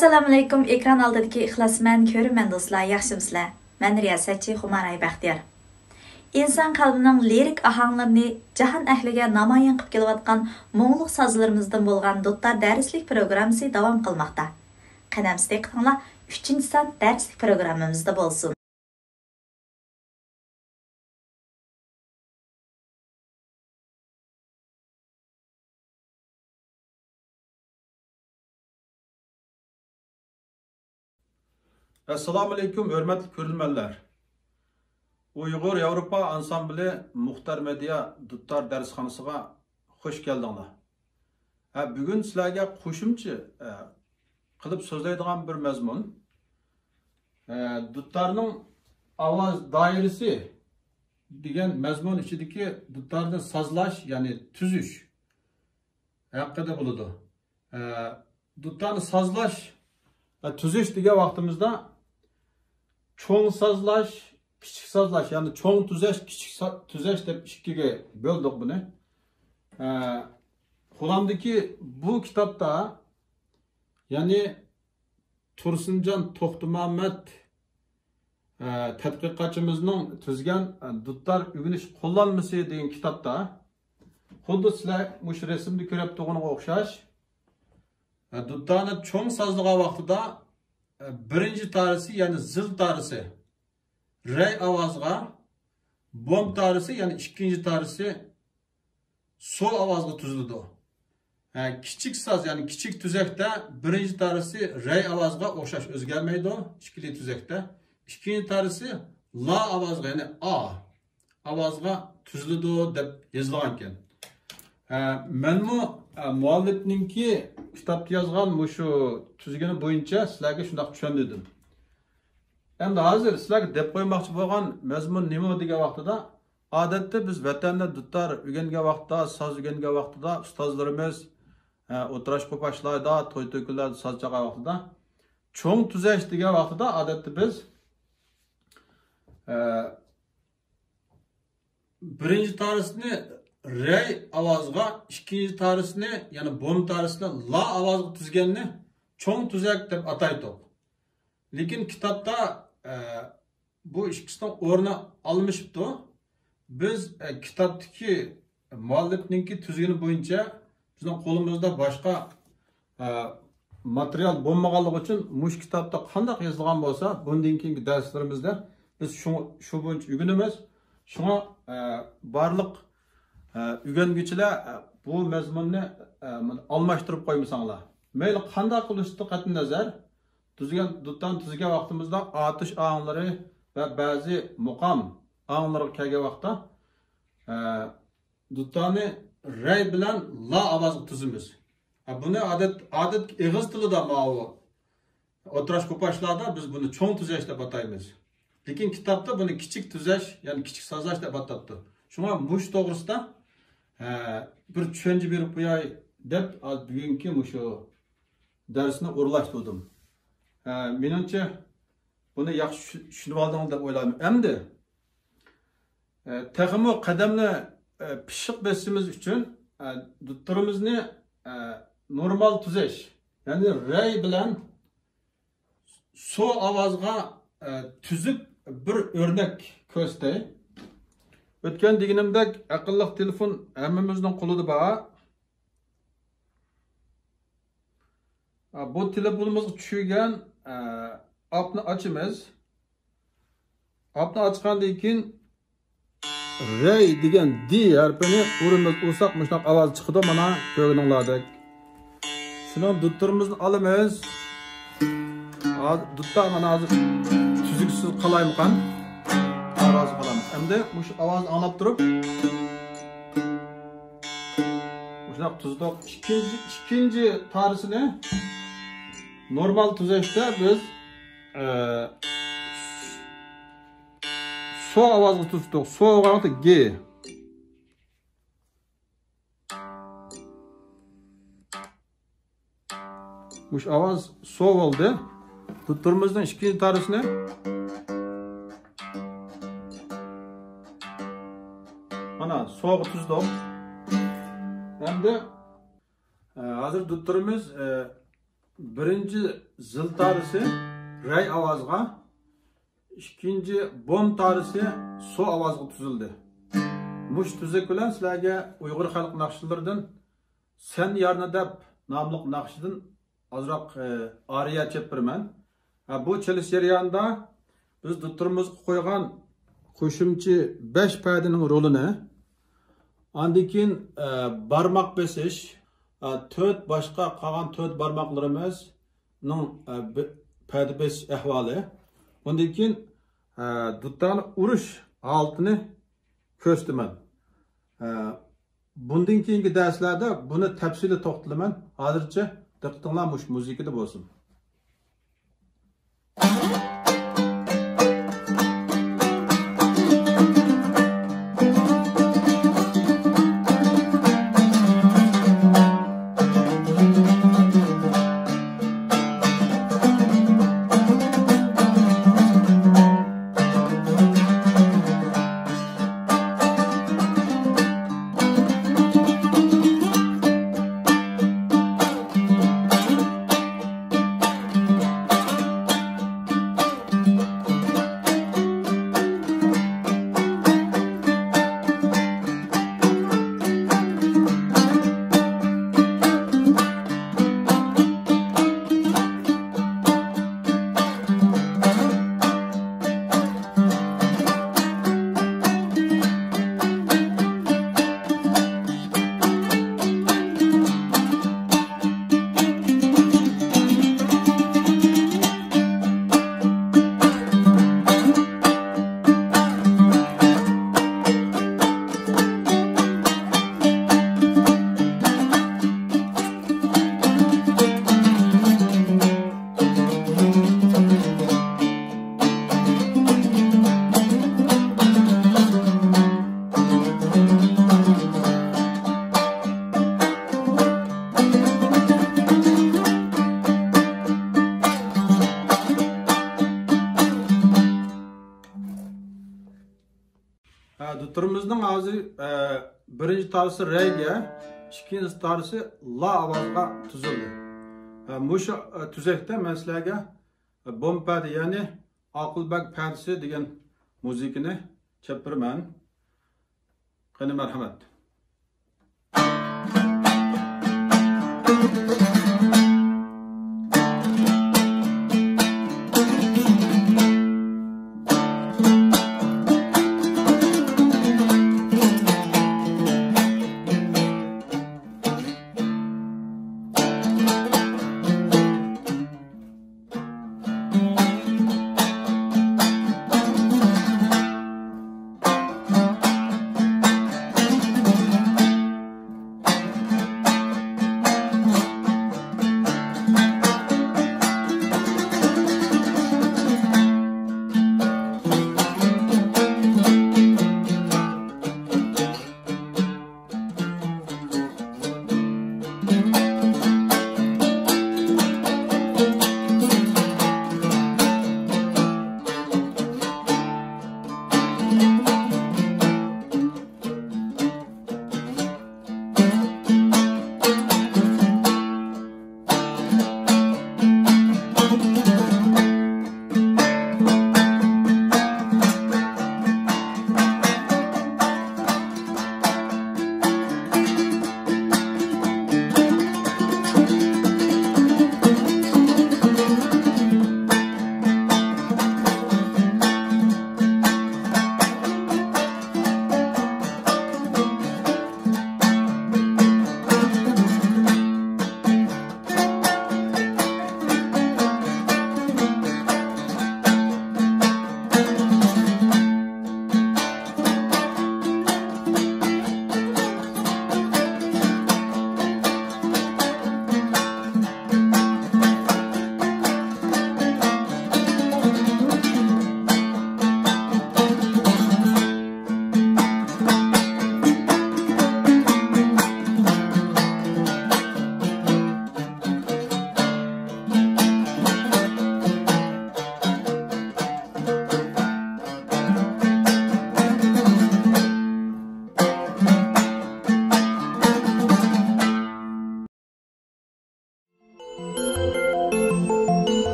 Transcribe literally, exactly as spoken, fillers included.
ئەسسالامۇئەلەيكۇم، ئېكران ئالدىدىكى ئىخلاسمەن كۆرۈرمەن دوستلار، ياخشىمۇسىلەر؟ مەن رىياسەتچى خۇمارەي بەختىيار. ئىنسان قەلبىنىڭ لىرىك ئاھاڭلىرىنى جاھان ئەھلىگە نامايان قىلىپ كېلىۋاتقان مۇڭلۇق سازلىرىمىزدىن بولغان دۇتار دەرسلىك پروگراممىسى داۋام قىلماقتا. قېنى ئەمىسە دىققىتىڭلار ئۈچىنچى سان دەرسلىك پروگراممىمىزدا بولسۇن. ئەسسالامۇئەلەيكۇم، ھۆرمەتلىك كۆرۈرمەنلەر! ئۇيغۇر ياۋروپا ئانسامبىلى مۇختار مېدىيا دۇتار دەرسخانىسىغا خۇش كەلدىڭلار. ھە، بۈگۈن سىلەرگە قوشۇمچە، ئە، قىلىپ سۆزلەيدىغان بىر مەزمۇن. ئە، دۇتارنىڭ ئاۋاز دائىرىسى دېگەن مەزمۇن ئىچىدىكى دۇتارنى سازلاش، يەنى تۈزۈش ھەققىدە بولىدۇ. ئە، دۇتارنى سازلاش ۋە تۈزۈش دېگەن ۋاقتىمىزدا چوڭ سازلاش، كىچىك سازلاش، يەنى چوڭ تۈزەش، كىچىك سا-، تۈزەش دەپ ئىككىگە بۆلدۇق بۇنى. ئە، قولۇمدىكى بۇ كىتابتا، يەنى تۇرسۇنجان توختىمامەت، ئە، تەتقىقاتچىمىزنىڭ تۈزگەن، ئە، دۇتار ئۆگىنىش قوللانمىسى دېگەن كىتابتا، خۇددى سىلەر مۇشۇ رەسىمدە كۆرۈپ تۇرغىنىغا ئوخشاش، ئە، دۇتارنى چوڭ سازلىغان ۋاقتىدا، ئە، بىرىنچى تارىسى، يەنى زىل تارىسى رەي ئاۋازغا، بوم تارىسى، يەنى ئىككىنچى تارىسى سو ئاۋازغا تۈزۈلىدۇ. ھە، كىچىك ساز، يەنى كىچىك تۈزەكتە بىرىنچى تارىسى رەي ئاۋازغا ئوخشاش ئۆزگەرمەيدۇ، ئىككىلى تۈزەكتە. ئىككىنچى تارىسى لا ئاۋازغا، يەنى ئا ئاۋازغا تۈزۈلىدۇ دەپ يېزىلغانكەن. ھە، مەنمۇ، ھە، مۇئەللىپنىڭكى كىتابتا يازغان مۇشۇ تۈزگىنى بويىچە سىلەرگە شۇنداق چۈشەندۈردۈم. ئەمدى ھازىر سىلەرگە دەپ قويماقچى بولغان مەزمۇن نېمە دېگەن ۋاقتىدا، ئادەتتە بىز ۋەتەندە دۇتار ئۆگەنگەن ۋاقىتتا، ساز ئۆگەنگەن ۋاقتىدا ئۇستازلىرىمىز، ئە، ئولتۇراش قوپاشلاردا، توي-تۆكۈنلەردە ساز چالغان ۋاقتىدا، چوڭ تۈزەش دېگەن ۋاقتىدا ئادەتتە بىز، ئە، بىرىنچى تارىسىنى رەي ئاۋازغا، ئىككىنچى تارىسىنى، يەنى بوم تارىسىنى لا ئاۋازغا تۈزگەننى چوڭ تۈزەك دەپ ئاتايتتۇق. لېكىن كىتابتا، ئە، بۇ ئىككىسىنىڭ ئورنى ئالمىشىپتۇ. بىز، ئە، كىتابتىكى مۇئەللىپنىڭكى تۈزگىنى بويىچە بىزنىڭ قولىمىزدا باشقا، ئە، ماتېرىيال بولمىغانلىقى ئۈچۈن مۇشۇ كىتابتا قانداق يېزىلغان بولسا، بۇندىن كېيىنكى دەرسلىرىمىزدە بىز شۇ، شۇ بويىچە ئۆگىنىمىز. شۇڭا، ئە، بارلىق، ئە، ئۆگەنگۈچىلەر، ئە، بۇ مەزمۇننى، ئە، ئالماشتۇرۇپ قويمىساڭلار. مەيلى قانداق قىلىشتىن قەتئىينەزەر، تۈزگەن، دۇتارنى تۈزگەن ۋاقتىمىزدا ئاتۇش ئاھاڭلىرى ۋە بەزى مۇقام ئاھاڭلىرىغا كەلگەن ۋاقىتتا، ئە، دۇتارنى رەي بىلەن لا ئاۋازغا تۈزىمىز. ئە، بۇنى ئادەت، ئادەتتىكى ئېغىز تىلىدا ماۋۇ ئولتۇراش قوپاشلاردا بىز بۇنى چوڭ تۈزەش دەپ ئاتايمىز. لېكىن كىتابتا بۇنى كىچىك تۈزەش، يەنى كىچىك سازلاش دەپ ئاتاپتۇ. شۇڭا مۇشۇ توغرىسىدا، ئە، بىر چۈشەنچە بېرىپ قوياي دەپ، ئاز بۈگۈنكى مۇشۇ دەرسنى ئورۇنلاشتۇردۇم. ئە، مېنىڭچە، بۇنى ياخشى چۈش-، چۈشىنىۋالدىڭىز دەپ ئويلايمەن. ئەمدى، ئە، تېخىمۇ قەدەمنى، ئە، پىششىق بېسىشىمىز ئۈچۈن، ئە، دۇتتۇرىمىزنى، ئە، نورمال تۈزەش، يەنى رەي بىلەن سو ئاۋازغا، ئە، تۈزۈپ بىر ئۆرنەك كۆرسىتەي. ئۆتكەن دېگىنىمدەك، ئەقىللىق تېلېفون ھەممىمىزنىڭ قولىدا بار. ئا، بۇ تېلېفونىمىزغا چۈشۈرگەن، ئا، ئاپنى ئاچىمىز. ئاپنى ئاچقاندىن كېيىن، رەي دېگەن دى ھەرپىنى ئۇرىمىز، ئۇرساق مۇشۇنداق ئاۋاز چىقىدۇ، مانا، كۆرگىنىڭلاردەك. شۇنىڭ دۇتتۇرىمىزنى ئالىمىز. ھازىر دۇتتا مانا ھازىر تۈزۈكسىز قالايمىقان. ئاۋاز قالامىز. ئەمدى مۇشۇ ئاۋازنى ئاڭلاپ تۇرۇپ، مۇشۇنداق تۈزدۇق. ئىككىنچى، ئىككىنچى تارىسىنى نورمال تۈزەشتە بىز، ئە، سو ئاۋازغا تۈزدۇق. سو ئاۋازى گې. مۇشۇ ئاۋاز سو بولدى. دۇتتۇرىمىزنىڭ ئىككىنچى تارىسىنى مانا سوغا تۈزدۇق. ئەمدى، ئە، ھازىر دۇتتۇرىمىز، ئە، بىرىنچى زىل تارىسى رەي ئاۋازغا، ئىككىنچى بوم تارىسى سو ئاۋازغا تۈزۈلدى. مۇشۇ تۈزۈك بىلەن سىلەرگە ئۇيغۇر خەلق ناخشىلىرىدىن سەن يارنى دەپ ناملىق ناخشىدىن ئازراق، ئە، ئارىيە چېلىپ بېرىمەن. ئە، بۇ چېلىش جەريانىدا بىز دوتتۇرىمىزغا قويغان قوشۇمچە بەش پەدىنىڭ رولىنى، ئاندىن كېيىن، ئە، بارماق بېسىش، ئە، تۆت باشقا قالغان تۆت بارماقلىرىمىزنىڭ، ئە، بە-، پەدە بېسىش ئەھۋالى، ئۇندىن كېيىن، ئە، دۇتارنى ئۇرۇش ھالىتىنى كۆرسىتىمەن. ئە، بۇندىن كېيىنكى دەرسلەردە بۇنى تەپسىلىي توختىلىمەن. ھازىرچە دىققىتىڭلار مۇشۇ مۇزىكىدا بولسۇن. ھە، دۇتۇرىمىزنىڭ ھازىر، ئە، بىرىنچى تارىسى رەگە، ئىككىنچى تارىسى لا ئاۋازغا تۈزۈلدى. ھە، مۇشۇ، ئە، تۈزەكتە مەن سىلەرگە، ئە، بوم پەدە، يەنى ئاقىل بەگ پەدىسى دېگەن مۇزىكىنى چېلىپ بېرىمەن. قېنى، مەرھەمەت.